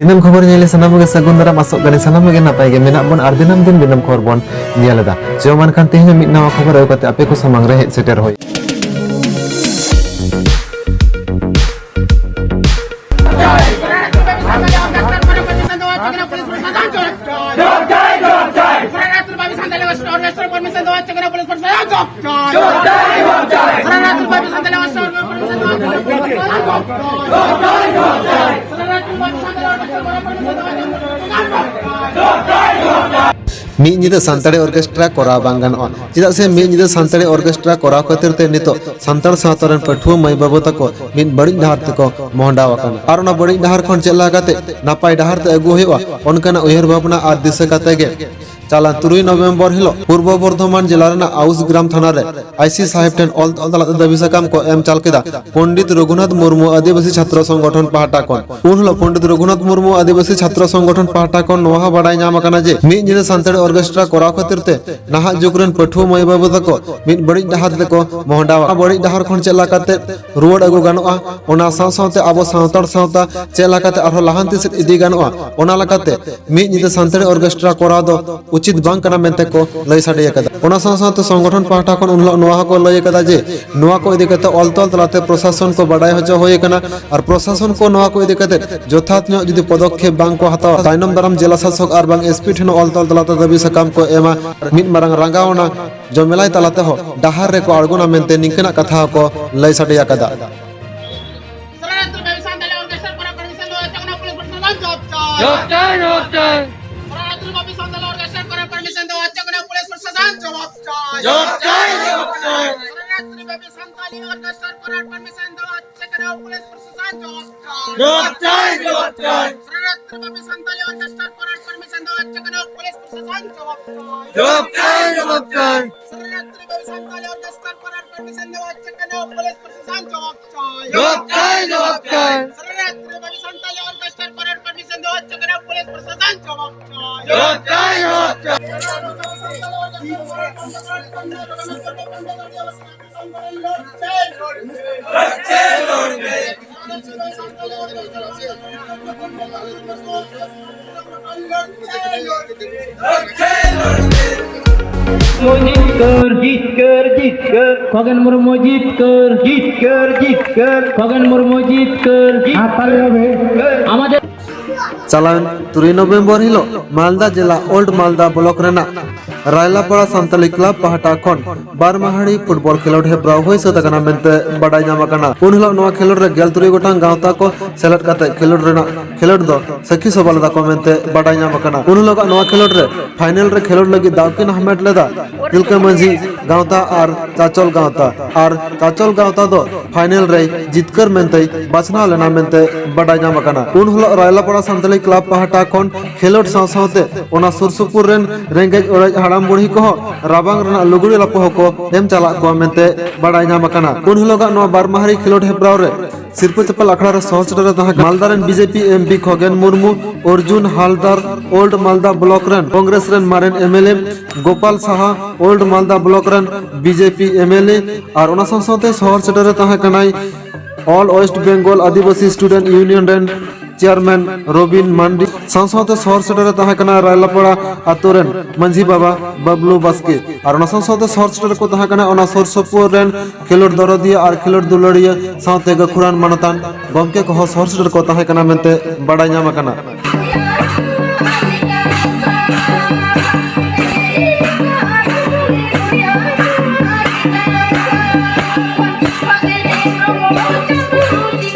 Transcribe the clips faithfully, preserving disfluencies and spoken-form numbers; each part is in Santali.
ᱫᱤᱱᱟᱹᱢ ᱠᱷᱚᱵᱚᱨ ᱧᱮᱞ ᱥᱟᱱᱟᱢ ᱠᱚᱜᱮ ᱥᱟᱹᱜᱩᱱ ᱫᱟᱨᱟᱢ, ᱟᱥᱚᱜ ᱠᱟᱹᱱᱟᱹᱧ ᱥᱟᱱᱟᱢ ᱠᱚᱜᱮ ᱱᱟᱯᱟᱭ ᱜᱮ ᱢᱮᱱᱟᱜ ᱵᱚᱱ ᱟᱨ ᱫᱤᱱᱟᱹᱢ ᱫᱤᱱ ᱫᱤᱱᱟᱹᱢ ᱠᱷᱚᱵᱚᱨ ᱵᱚᱱ ᱧᱮᱞ ᱮᱫᱟ᱾ ᱪᱚ ᱢᱟ ᱮᱱᱠᱷᱟᱱ ᱛᱮᱦᱮᱧ ᱦᱚᱸ ᱢᱤᱫ ᱱᱟᱣᱟ ᱠᱷᱚᱵᱚᱨ ᱟᱹᱜᱩ ᱠᱟᱛᱮ ᱟᱯᱮ ᱠᱚ ᱥᱟᱢᱟᱝ ᱨᱮ ᱦᱮᱡ ᱥᱮᱴᱮᱨ ᱦᱩᱭ᱾ ᱢᱤᱫ ᱧᱤᱫᱟᱹ ᱥᱟᱱᱛᱟᱲᱤ ᱚᱨᱠᱮᱥᱴᱨᱟ ᱠᱚᱨᱟᱣ ᱵᱟᱝ ᱜᱟᱱᱚᱜᱼᱟ, ᱪᱮᱫᱟᱜ ᱥᱮ ᱢᱤᱫ ᱧᱤᱫᱟᱹ ᱥᱟᱱᱛᱟᱲᱤ ᱚᱨᱠᱮᱥᱴᱨᱟ ᱠᱚᱨᱟᱣ ᱠᱷᱟᱹᱛᱤᱨ ᱛᱮ ᱱᱤᱛᱚᱜ ᱥᱟᱱᱛᱟᱲ ᱥᱟᱶᱛᱟ ᱨᱮᱱ ᱯᱟᱹᱴᱷᱩᱣᱟᱹ ᱢᱟᱹᱭ ᱵᱟᱹᱵᱩ ᱛᱟᱠᱚ ᱢᱤᱫ ᱵᱟᱹᱲᱤᱡ ᱰᱟᱦᱟᱨ ᱛᱮᱠᱚ ᱢᱚᱦᱰᱟᱣ ᱟᱠᱟᱱᱟ᱾ ᱟᱨ ᱚᱱᱟ ᱵᱟᱹᱲᱤᱡ ᱰᱟᱦᱟᱨ ᱠᱷᱚᱱ ᱪᱮᱫ ᱞᱮᱠᱟ ᱠᱟᱛᱮ ᱱᱟᱯᱟᱭ ᱰᱟᱦᱟᱨ ᱛᱮ ᱟᱹᱜᱩ ᱦᱩᱭᱩᱜᱼᱟ, ᱚᱱᱠᱟᱱᱟᱜ ᱩᱭᱦᱟᱹᱨ ᱵᱷᱟᱵᱽᱱᱟ ᱟᱨ ᱫᱤᱥᱟᱹ ᱠᱟᱛᱮ ᱜᱮ ᱪᱟᱞᱟᱣ ᱛᱩᱨᱩᱭ ᱱᱚᱵᱷᱮᱢᱵᱚᱨ ᱦᱤᱞᱳᱜ ᱯᱩᱨᱵᱚ ᱵᱚᱨᱫᱷᱚᱢᱟᱱ ᱡᱮᱞᱟ ᱨᱮᱱᱟᱜ ᱟᱣᱩᱥ ᱜᱨᱟᱢ ᱛᱷᱟᱱᱟ ᱨᱮ ᱟᱭᱥᱤ ᱥᱟᱦᱮᱵ ᱴᱷᱮᱱ ᱚᱞ ᱛᱚᱞ ᱛᱟᱞᱟᱛᱮ ᱫᱟᱹᱵᱤ ᱥᱟᱠᱟᱢ ᱠᱚ ᱮᱢ ᱪᱟᱞ ᱠᱮᱫᱟ ᱯᱚᱱᱰᱤᱛ ᱨᱚᱜᱷᱩᱱᱟᱛᱷ ᱢᱩᱨᱢᱩ ᱟᱹᱫᱤᱵᱟᱹᱥᱤ ᱪᱷᱟᱛᱨᱚ ᱥᱚᱝᱜᱚᱴᱷᱚᱱ ᱯᱟᱦᱴᱟ ᱠᱷᱚᱱ᱾ ᱩᱱ ᱦᱤᱞᱳᱜ ᱯᱚᱱᱰᱤᱛ ᱨᱚᱜᱷᱩᱱᱟᱛᱷ ᱢᱩᱨᱢᱩ ᱟᱹᱫᱤᱵᱟᱹᱥᱤ ᱪᱷᱟᱛᱨᱚ ᱥᱚᱝᱜᱚᱴᱷᱚᱱ ᱯᱟᱦᱴᱟ ᱠᱷᱚᱱ ᱱᱚᱣᱟ ᱦᱚᱸ ᱵᱟᱰᱟᱭ ᱧᱟᱢ ᱟᱠᱟᱱᱟ ᱡᱮ ᱢᱤᱫ ᱧᱤᱫᱟᱹ ᱥᱟᱱᱛᱟᱲᱤ ᱚᱨᱠᱮᱥᱴᱨᱟ ᱠᱚᱨᱟᱣ ᱠᱷᱟᱹᱛᱤᱨ ᱛᱮ ᱱᱟᱦᱟᱜ ᱡᱩᱜᱽ ᱨᱮᱱ ᱯᱟᱹᱴᱷᱩᱣᱟᱹ ᱢᱟᱹᱭ ᱵᱟᱹᱵᱩ ᱛᱟᱠᱚ ᱢᱤᱫ ᱵᱟᱹᱲᱤᱡ ᱰᱟᱦᱟᱨ ᱛᱮᱠᱚ ᱢᱚᱦᱰᱟᱣ ᱟᱠᱟᱱᱟ᱾ ᱵᱟᱹᱲᱤᱡ ᱰᱟᱦᱟᱨ ᱠᱷᱚᱱ ᱪᱮᱫ ᱞᱮᱠᱟᱛᱮ ᱨᱩᱣᱟᱹᱲ ᱟᱹᱜᱩ ᱜᱟᱱᱚᱜᱼᱟ, ᱚᱱᱟ ᱥᱟᱶ ᱥᱟᱶᱛᱮ ᱟᱵᱚ ᱥᱟᱱᱛᱟᱲ ᱥᱟᱶᱛᱟ ᱪᱮᱫ ᱞᱮᱠᱟᱛᱮ ᱟᱨᱦᱚᱸ ᱞᱟᱦᱟᱱᱛᱤ ᱥᱮᱫ ᱤᱫᱤ ᱜᱟᱱᱚᱜᱼᱟ, ᱚᱱᱟ ᱞᱮᱠᱟᱛᱮ ᱢᱤᱫ ᱧᱤᱫᱟᱹ ᱥᱟᱱᱛᱟᱲᱤ ᱚᱨᱠᱮᱥᱴᱨᱟ ᱠᱚᱨᱟᱣ ᱫᱚ ᱩᱪᱤᱛ ᱵᱟᱝ ᱠᱟᱱᱟ ᱢᱮᱱᱛᱮ ᱠᱚ ᱞᱟᱹᱭ ᱥᱟᱰᱮ ᱟᱠᱟᱫᱟ᱾ ᱚᱱᱟ ᱥᱟᱶ ᱥᱟᱶᱛᱮ ᱥᱚᱝᱜᱚᱴᱷᱚᱱ ᱯᱟᱦᱴᱟ ᱠᱷᱚᱱ ᱩᱱ ᱦᱤᱞᱳᱜ ᱱᱚᱣᱟ ᱦᱚᱸᱠᱚ ᱞᱟᱹᱭ ᱟᱠᱟᱫᱟ ᱡᱮ ᱱᱚᱣᱟ ᱠᱚ ᱤᱫᱤ ᱠᱟᱛᱮ ᱚᱞ ᱛᱚᱞ ᱛᱟᱞᱟᱛᱮ ᱯᱨᱚᱥᱟᱥᱚᱱ ᱠᱚ ᱵᱟᱰᱟᱭ ᱦᱚᱪᱚ ᱦᱩᱭ ᱟᱠᱟᱱᱟ ᱟᱨ ᱯᱨᱚᱥᱟᱥᱚᱱ ᱠᱚ ᱱᱚᱣᱟ ᱠᱚ ᱤᱫᱤ ᱠᱟᱛᱮ ᱡᱚᱛᱷᱟᱛ ᱧᱚᱜ ᱡᱩᱫᱤ ᱯᱚᱫᱚᱠᱷᱮᱯ ᱵᱟᱝ ᱠᱚ ᱦᱟᱛᱟᱣᱟ, ᱛᱟᱭᱱᱚᱢ ᱫᱟᱨᱟᱢ ᱡᱮᱞᱟ ᱥᱟᱥᱚᱠ ᱟᱨ ᱵᱟᱝ ᱮᱥᱯᱤ ᱴᱷᱮᱱ ᱚᱞ ᱛᱚᱞ ᱛᱟᱞᱟᱛᱮ ᱫᱟᱹᱵᱤ ᱥᱟᱠᱟᱢ ᱠᱚ ᱮᱢᱟ, ᱢᱤᱫ ᱢᱟᱨᱟᱝ ᱨᱟᱸᱜᱟᱣᱱᱟ ᱡᱚᱢᱮᱞᱟᱭ ᱛᱟᱞᱟ ᱛᱮᱦᱚᱸ ᱰᱟᱦᱟᱨ ᱨᱮᱠᱚ ᱟᱬᱜᱚᱱᱟ ᱢᱮᱱᱛᱮ ᱱᱤᱝᱠᱟᱹᱱᱟᱜ ᱠᱟᱛᱷᱟ ᱦᱚᱸᱠᱚ ᱞᱟᱹᱭ ᱥᱟᱰᱮ ᱟᱠᱟᱫᱟ᱾ ᱥᱚᱨᱚᱱᱟᱛᱷ ᱵᱟᱵᱤ ᱥᱟᱱᱛᱟᱞᱤ ᱚᱨᱠᱮᱥᱴᱨᱟ ᱠᱚᱨᱟᱣ ᱯᱟᱨᱢᱤᱥᱚᱱ ᱫᱚ ᱦᱚᱪᱪᱷᱮ ᱠᱟᱱᱟ, ᱯᱩᱞᱤᱥ ᱯᱨᱚᱥᱟᱥᱚᱱ ᱡᱚᱵ ᱪᱟᱭ᱾ ᱡᱚᱵ ᱪᱟᱭ, ᱡᱚᱵ ᱪᱟᱭ᱾ ᱥᱚᱨᱚᱱᱟᱛᱷ ᱵᱟᱵᱤ ᱥᱟᱱᱛᱟᱞᱤ ᱚᱨᱠᱮᱥᱴᱨᱟ ᱠᱚᱨᱟᱣ ᱯᱟᱨᱢᱤᱥᱚᱱ ᱫᱚ ᱦᱚᱪᱪᱷᱮ ᱠᱟᱱᱟ, ᱯᱩᱞᱤᱥ ᱯᱨᱚᱥᱟᱥᱚᱱ ᱡᱚᱵ ᱪᱟᱭ᱾ ᱡᱚᱵ ᱪᱟᱭ, ᱡᱚᱵ ᱪᱟᱭ᱾ ᱥᱚᱨᱚᱱᱟᱛᱷ ᱵᱟᱵᱤ ᱥᱟᱱᱛᱟᱞᱤ ᱚᱨᱠᱮᱥᱴᱨᱟ ᱠᱚᱨᱟᱣ ᱯᱟᱨᱢᱤᱥᱚᱱ ᱫᱚ ᱦᱚᱪᱪᱷᱮ ᱠᱟᱱᱟ, ᱯᱩᱞᱤᱥ ᱯᱨᱚᱥᱟᱥᱚᱱ ᱡᱚᱵ ᱪᱟᱭ᱾ ᱡᱚᱵ ᱪᱟᱭ, ᱡᱚᱵ ᱪᱟᱭ᱾ ᱥᱚᱨᱚᱱᱟᱛᱷ ᱵᱟᱵᱤ ᱥᱟᱱᱛᱟᱞᱤ ᱚᱨᱠᱮᱥᱴᱨᱟ ᱠᱚᱨᱟᱣ ᱯᱟᱨᱢᱤᱥᱚᱱ ᱫᱚ ᱦᱚᱪᱪᱷᱮ ᱠᱟᱱᱟ, ᱯᱩᱞᱤᱥ ᱯᱨᱚᱥᱟᱥᱚᱱ ᱡᱚᱵ ᱪᱟᱭ᱾ ᱡᱚᱵ ᱪᱟᱭ, ᱡᱚᱵ ᱪᱟᱭ᱾ ᱥᱚᱨᱚᱱᱟᱛᱷ ᱵᱟᱵᱤ ᱥᱟᱱᱛᱟᱞᱤ ᱚᱨᱠᱮᱥᱴᱨᱟ ᱠᱚᱨᱟᱣ ᱯᱟᱨᱢᱤᱥᱚᱱ ᱫᱚ ᱦᱚᱪᱪᱷᱮ ᱠᱟᱱᱟ, ᱯᱩᱞᱤᱥ ᱯᱨᱚᱥᱟᱥᱚᱱ ᱡᱚᱵ ᱪᱟᱭ᱾ ᱡᱚᱵ ᱪᱟᱭ, ᱡᱚᱵ ᱪᱟᱭ᱾ ᱥᱚᱨᱚᱱᱟᱛᱷ ᱵᱟᱵᱤ ᱥᱟᱱᱛᱟᱞᱤ ᱚᱨᱠᱮᱥᱴᱨᱟ ᱠᱚᱨᱟᱣ ᱯᱟᱨᱢᱤᱥᱚᱱ ᱫᱚ ᱦᱚᱪᱪᱷᱮ ᱠᱟᱱᱟ, ᱯᱩᱞᱤᱥ ᱯᱨᱚᱥᱟᱥᱚᱱ ᱡᱚᱵ ᱪᱟᱭ᱾ ᱡᱚᱵ ᱪᱟᱭ, ᱡᱚᱵ ᱪᱟᱭ᱾ মুজিব কর, জিত কর, জিত কর, খগেন মুর্মু জিত কর, জিত কর, জিত কর, খগেন মুর্মু জিত কর, জিত হাততালি হবে। কর। আমাদের চালাᱣᱮᱱ ᱛᱩᱨᱩᱭ ᱱᱚᱵᱷᱮᱢᱵᱚᱨ ᱦᱤᱞᱳᱜ ᱢᱟᱞᱫᱟ ᱡᱮᱞᱟ ᱳᱞᱰ ᱢᱟᱞᱫᱟ ᱵᱞᱚᱠ ᱨᱮᱱᱟᱜ ᱨᱟᱭᱞᱟᱯᱟᱲᱟ ᱥᱟᱱᱛᱟᱞᱤ ᱠᱞᱟᱵᱽ ᱯᱟᱦᱴᱟ ᱠᱷᱚᱱ ᱵᱟᱨ ᱢᱟᱦᱟᱲᱤ ᱯᱷᱩᱴᱵᱚᱞ ᱠᱷᱮᱞᱳᱰ ᱦᱮᱯᱨᱟᱣ ᱦᱩᱭ ᱥᱟᱹᱛ ᱟᱠᱟᱱᱟ ᱢᱮᱱᱛᱮ ᱵᱟᱰᱟᱭ ᱧᱟᱢ ᱟᱠᱟᱱᱟ᱾ ᱩᱱ ᱦᱤᱞᱳᱜ ᱱᱚᱣᱟ ᱠᱷᱮᱞᱳᱰ ᱨᱮ ᱜᱮᱞ ᱛᱩᱨᱩᱭ ᱜᱚᱴᱟᱝ ᱜᱟᱶᱛᱟ ᱠᱚ ᱥᱮᱞᱮᱫ ᱠᱟᱛᱮ ᱠᱷᱮᱞᱳᱰ ᱨᱮᱱᱟᱜ ᱠᱷᱮᱞᱳᱰ ᱫᱚ ᱥᱟᱹᱠᱷᱤ ᱥᱚᱵᱷᱟ ᱞᱮᱫᱟ ᱠᱚ ᱢᱮᱱᱛᱮ ᱵᱟᱰᱟᱭ ᱧᱟᱢ ᱟᱠᱟᱱᱟ᱾ ᱩᱱ ᱦᱤᱞᱳᱜᱟᱜ ᱱᱚᱣᱟ ᱠᱷᱮᱞᱳᱰ ᱨᱮ ᱯᱷᱟᱭᱱᱮᱞ ᱨᱮ ᱠᱷᱮᱞᱳᱰ ᱞᱟᱹᱜᱤᱫ ᱫᱟᱣ ᱠᱤᱱ ᱦᱟᱢᱮᱴ ᱞᱮᱫᱟ ᱛᱤᱞᱠᱟᱹ ᱢᱟᱹᱡᱷᱤ ᱜᱟᱶᱛᱟ ᱟᱨ ᱪᱟᱪᱚᱞ ᱜᱟᱶᱛᱟ᱾ ᱟᱨ ᱪᱟᱪᱚᱞ ᱜᱟᱶᱛᱟ ᱫᱚ ᱯᱷᱟᱭᱱᱮᱞ ᱨᱮᱭ ᱡᱤᱛᱠᱟᱹᱨ ᱢᱮᱱᱛᱮᱭ ᱵᱟᱪᱷᱱᱟᱣ ᱞᱮᱱᱟ ᱢᱮᱱᱛᱮ ᱵᱟᱰᱟᱭ ᱧᱟᱢ ᱟᱠᱟᱱᱟ᱾ ᱩᱱ ᱦᱤᱞᱳᱜ ᱨᱟᱭᱞᱟᱯᱟᱲᱟ ᱥᱟᱱᱛᱟᱲᱤ ᱠᱞᱟᱵᱽ ᱯᱟᱦᱴᱟ ᱠᱷᱚᱱ ᱠᱷᱮᱞᱳᱰ ᱥᱟᱶ ᱥᱟᱶᱛᱮ ᱚᱱᱟ ᱥᱩᱨ ᱥᱩᱯᱩᱨ ᱨᱮᱱ ᱨᱮᱸᱜᱮᱡ ᱚᱨᱮᱡ ᱦᱟᱲᱟᱢ ᱵᱩᱲᱦᱤ ᱠᱚᱦᱚᱸ ᱨᱟᱵᱟᱝ ᱨᱮᱱᱟᱜ ᱞᱩᱜᱽᱲᱤ ᱞᱟᱯᱚ ᱦᱚᱸᱠᱚ ᱮᱢ ᱪᱟᱞᱟᱜ ᱠᱚᱣᱟ ᱢᱮᱱᱛᱮ ᱵᱟᱰᱟᱭ ᱧᱟᱢ ᱟᱠᱟᱱᱟ᱾ ᱩᱱ ᱦᱤᱞᱳᱜᱟᱜ ᱱᱚᱣᱟ ᱵᱟᱨ ᱢᱟᱦᱟᱨᱤ ᱠᱷᱮᱞᱳᱰ ᱦᱮᱯᱨᱟᱣ ᱨᱮ ᱥᱤᱨᱯᱟᱹ ᱪᱟᱯᱟᱞ ᱟᱠᱷᱲᱟ ᱨᱮ ᱥᱚᱦᱚᱨ ᱥᱮᱴᱮᱨ ᱨᱮ ᱛᱟᱦᱮᱸ ᱠᱟᱱᱟ ᱢᱟᱞᱫᱟ ᱨᱮᱱ BJP MP Khagen Murmu, Arjun Haldar, old Malda block ᱨᱮᱱ ᱠᱚᱝᱜᱨᱮᱥ ᱨᱮᱱ ᱢᱟᱨᱮᱱ MLA Gopal Saha, old Malda block ᱨᱮᱱ ᱵᱤᱡᱮᱯᱤ ᱮᱢᱮᱞᱮ, ᱟᱨ ᱚᱱᱟ ᱥᱟᱶ ᱥᱟᱶᱛᱮ ᱥᱚᱦᱚᱨ ᱥᱮᱴᱮᱨ ᱨᱮ ᱛᱟᱦᱮᱸ ᱠᱟᱱᱟᱭ all West Bengal Adivasi student union ᱨᱮᱱ ᱪᱮᱭᱟᱨᱢᱮᱱ ᱨᱚᱵᱤᱱ ᱢᱟᱱᱰᱤ᱾ ᱥᱟᱶ ᱥᱟᱶᱛᱮ ᱥᱚᱦᱚᱨ ᱥᱮᱴᱮᱨ ᱨᱮ ᱛᱟᱦᱮᱸ ᱠᱟᱱᱟ ᱨᱟᱭᱞᱟᱯᱟᱲᱟ ᱟᱛᱳ ᱨᱮᱱ ᱢᱟᱹᱡᱷᱤ ᱵᱟᱵᱟ ᱵᱟᱵᱞᱩ ᱵᱟᱥᱠᱮ, ᱟᱨ ᱚᱱᱟ ᱥᱟᱶ ᱥᱟᱶᱛᱮ ᱥᱚᱦᱚᱨ ᱥᱮᱴᱮᱨ ᱨᱮᱠᱚ ᱛᱟᱦᱮᱸ ᱠᱟᱱᱟ ᱚᱱᱟ ᱥᱩᱨ ᱥᱩᱯᱩᱨ ᱨᱮᱱ ᱠᱷᱮᱞᱳᱰ ᱫᱚᱨᱚᱫᱤᱭᱟᱹ ᱟᱨ ᱠᱷᱮᱞᱳᱰ ᱫᱩᱞᱟᱹᱲᱤᱭᱟᱹ ᱥᱟᱶᱛᱮ ᱜᱟᱹᱠᱷᱩᱲᱟᱱ ᱢᱟᱱᱚᱛᱟᱱ ᱜᱚᱢᱠᱮ ᱠᱚᱦᱚᱸ ᱥᱚᱦᱚᱨ ᱥᱮᱴᱮᱨ ᱠᱚ ᱛᱟᱦᱮᱸ ᱠᱟᱱᱟ ᱢᱮᱱᱛᱮ ᱵᱟᱰᱟᱭ ᱧᱟᱢ ᱟᱠᱟᱱᱟ᱾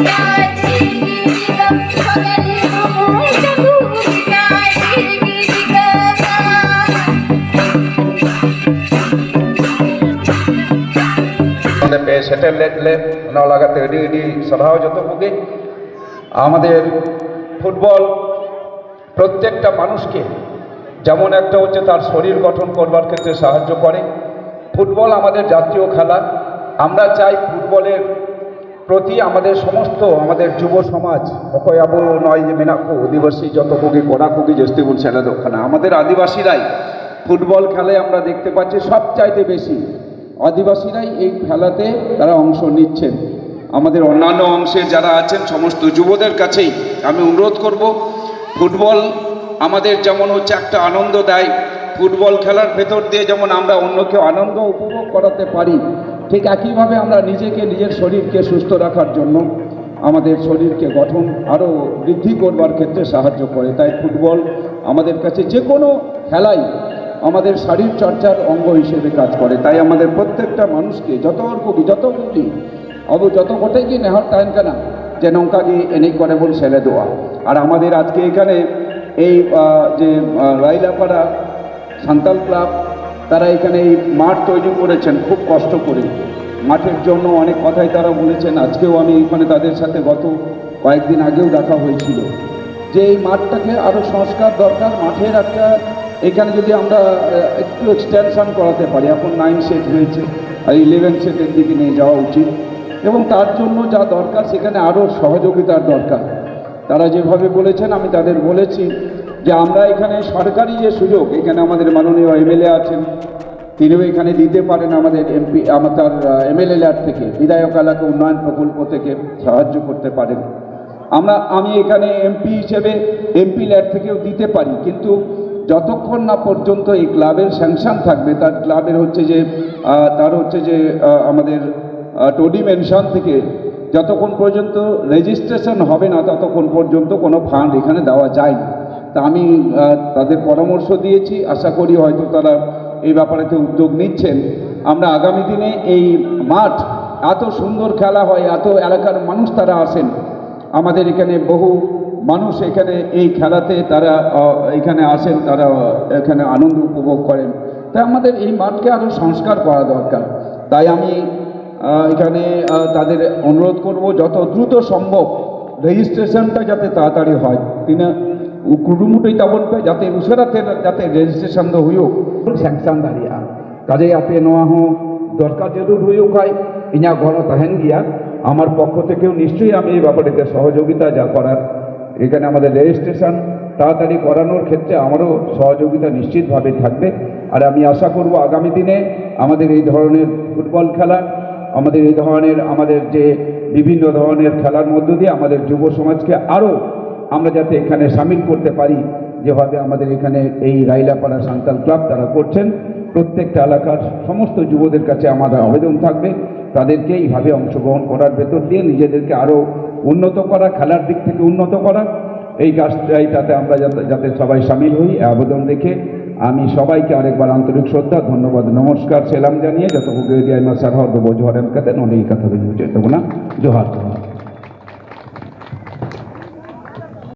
ᱱᱚᱰᱮ ᱯᱮ ᱥᱮᱴᱮᱨ ᱞᱮᱫ ᱞᱮ, ᱚᱱᱟ ᱞᱟᱹᱜᱤᱫ ᱛᱮ ᱟᱹᱰᱤ ᱟᱹᱰᱤ ᱥᱟᱨᱦᱟᱣ ᱡᱚᱛᱚ ᱠᱚᱜᱮ᱾ আমাদের ফুটবল প্রত্যেকটা মানুষকে যেমন একটা হচ্ছে তার শরীর গঠন করবার ক্ষেত্রে সাহায্য করে, ফুটবল আমাদের জাতীয় খেলা। আমরা চাই ফুটবলের প্রতি আমাদের সমস্ত, আমাদের যুব সমাজ, ᱚᱠᱚᱭ ᱟᱵᱚ ᱱᱚᱜᱼᱚᱭ ᱡᱮ ᱢᱮᱱᱟᱜ ᱠᱚ ᱟᱹᱫᱤᱵᱟᱹᱥᱤ, ᱡᱚᱛᱚ ᱠᱚᱜᱮ, ᱠᱚᱲᱟ ᱠᱚᱜᱮ ᱡᱟᱹᱥᱛᱤ ᱵᱚᱱ ᱥᱮᱞᱮᱫᱚᱜ ᱠᱟᱱᱟ। আমাদের আদিবাসীরাই ফুটবল খেলে আমরা দেখতে পাচ্ছি সবচাইতে বেশি আদিবাসীরাই এই খেলাতে তারা অংশ নিচ্ছেন। আমাদের অন্যান্য অংশের যারা আছেন, সমস্ত যুবদের কাছেই আমি অনুরোধ করব, ফুটবল আমাদের যেমন হচ্ছে একটা আনন্দ দেয়, ফুটবল খেলার ভেতর দিয়ে যেমন আমরা অন্যকে আনন্দ উপভোগ করাতে পারি, ঠিক একইভাবে আমরা নিজেকে, নিজের শরীরকে সুস্থ রাখার জন্য আমাদের শরীরকে গঠন আরও বৃদ্ধি করবার ক্ষেত্রে সাহায্য করে। তাই ফুটবল আমাদের কাছে যে কোনো খেলাই আমাদের শরীর চর্চার অঙ্গ হিসেবে কাজ করে। তাই আমাদের প্রত্যেকটা মানুষকে যত অর্পি যত অর্পি ᱟᱵᱚ ᱡᱚᱛᱚ ᱠᱚᱛᱮ ᱜᱮ ᱱᱮᱦᱚᱨ ᱛᱟᱦᱮᱱ ᱠᱟᱱᱟ ᱡᱮ ᱱᱚᱝᱠᱟ ᱜᱮ ᱮᱱᱮᱡ ᱠᱚᱨᱮ ᱵᱚᱱ ᱥᱮᱞᱮᱫᱚᱜᱼᱟ᱾ ᱟᱨ ᱟᱢᱟᱫᱮᱨ ᱟᱡᱠᱮ ᱮᱠᱷᱟᱱᱮ ᱮᱭ, ᱟᱸ, ᱡᱮ, ᱟᱸ, ᱨᱟᱭᱞᱟᱯᱟᱲᱟ ᱥᱟᱱᱛᱟᱞ ᱠᱞᱟᱵᱽ, তারা এখানে এই মাঠ তৈরি করেছেন খুব কষ্ট করে। মাঠের জন্য অনেক কথাই তারা বলেছেন। আজকেও আমি এখানে তাদের সাথে গত কয়েকদিন আগেও দেখা হয়েছিল যে এই মাঠটাকে আরও সংস্কার দরকার, মাঠের একটা এখানে যদি আমরা, আহ, একটু এক্সটেনশন করাতে পারি, এখন নাইন সেট হয়েছে, আর ইলেভেন সেটের দিকে নিয়ে যাওয়া উচিত, এবং তার জন্য যা দরকার সেখানে আরও সহযোগিতার দরকার। তারা যেভাবে বলেছেন, আমি তাদের বলেছি যে আমরা এখানে সরকারি যে সুযোগ, এখানে আমাদের মাননীয় এমএলএ আছেন, তিনিও এখানে দিতে পারেন আমাদের এমপি, আমাদের এমএলএ ল্যাড থেকে, বিধায়ক এলাকা উন্নয়ন প্রকল্প থেকে সাহায্য করতে পারেন। আমরা, আমি এখানে এমপি হিসেবে এমপি ল্যাড থেকেও দিতে পারি, কিন্তু যতক্ষণ না পর্যন্ত এই ক্লাবের স্যাংশন থাকবে, তার ক্লাবের হচ্ছে যে, আহ, তার হচ্ছে যে, আহ, আমাদের টোডি মেনশন থেকে যতক্ষণ পর্যন্ত রেজিস্ট্রেশন হবে না, ততক্ষণ পর্যন্ত কোনো ফান্ড এখানে দেওয়া যায় না। তা আমি, আহ, তাদের পরামর্শ দিয়েছি, আশা করি হয়তো তারা এই ব্যাপারেতে উদ্যোগ নিচ্ছেন। আমরা আগামী দিনে এই মাঠ, এত সুন্দর খেলা হয়, এত এলাকার মানুষ তারা আসেন, আমাদের এখানে বহু মানুষ এখানে এই খেলাতে তারা, আহ, এখানে আসেন, তারা এখানে আনন্দ উপভোগ করেন। তাই আমাদের এই মাঠকে আরও সংস্কার করা দরকার। তাই আমি, আহ, এখানে, আহ, তাদের অনুরোধ করব যত দ্রুত সম্ভব রেজিস্ট্রেশনটা যাতে তাড়াতাড়ি হয়, ᱛᱤᱱᱟᱹᱜ ᱠᱩᱨᱩᱢᱩᱴᱩᱭ ᱛᱟᱵᱚᱱ ᱯᱮ ᱡᱟᱛᱮ ᱩᱥᱟᱹᱨᱟ ᱛᱮ ᱡᱟᱛᱮ ᱨᱮᱡᱤᱥᱴᱨᱮᱥᱚᱱ ᱫᱚ ᱦᱩᱭᱩᱜ᱾ ᱥᱮᱝᱥᱟᱱ ᱫᱟᱲᱮᱭᱟᱜᱼᱟ᱾ ᱠᱟᱡᱮ ᱟᱯᱮ ᱱᱚᱣᱟ ᱦᱚᱸ ᱫᱚᱨᱠᱟᱨ ᱡᱟᱹᱨᱩᱲ ᱦᱩᱭᱩᱜ ᱠᱷᱟᱡ ᱤᱧᱟᱹᱜ ᱜᱚᱲᱚ ᱛᱟᱦᱮᱱ ᱜᱮᱭᱟ, ᱟᱢᱟᱨ ᱯᱚᱠᱠᱷᱚ ᱛᱷᱮᱠᱮᱣ ᱱᱤᱥᱪᱚᱭ ᱟᱢ ᱮᱭ ᱵᱮᱯᱟᱨᱮ ᱛᱮ ᱥᱚᱦᱚᱡᱳᱜᱤᱛᱟ ᱡᱟ ᱠᱚᱨᱟᱨ᱾ এখানে আমাদের রেজিস্ট্রেশন তাড়াতাড়ি করানোর ক্ষেত্রে আমারও সহযোগিতা নিশ্চিতভাবে থাকবে। আর আমি আশা করব আগামী দিনে আমাদের এই ধরনের ফুটবল খেলা, আমাদের এই ধরনের আমাদের যে বিভিন্ন ধরনের খেলার মধ্য দিয়ে আমাদের যুব সমাজকে আরও আমরা যাতে এখানে সামিল করতে পারি, যেভাবে আমাদের এখানে এই রাইলাপাড়া সান্তাল ক্লাব তারা করছেন। প্রত্যেকটা এলাকার সমস্ত যুবদের কাছে আমার আবেদন থাকবে, তাদেরকে এইভাবে অংশগ্রহণ করার ভেতর দিয়ে নিজেদেরকে আরও উন্নত করা, খেলার দিক থেকে উন্নত করা, এই কাজটা, এইটাতে আমরা যাতে যাতে সবাই সামিল হই, এই আবেদন রেখে আমি সবাইকে আরেকবার আন্তরিক শ্রদ্ধা, ধন্যবাদ, নমস্কার, সেলাম জানিয়ে ᱡᱚᱛᱚ ᱠᱚᱜᱮ ᱟᱹᱰᱤ ᱟᱭᱢᱟ ᱥᱟᱨᱦᱟᱣ ᱫᱚᱵᱚ ᱡᱚᱦᱟᱨ ᱮᱢ ᱠᱟᱛᱮ ᱱᱚᱰᱮ ᱜᱮ ᱠᱟᱛᱷᱟ ᱫᱚᱧ ᱢᱩᱪᱟᱹᱫ ᱛᱟᱵᱚᱱᱟ᱾ ᱡᱚᱦᱟᱨ, ᱡᱚᱦᱟᱨ᱾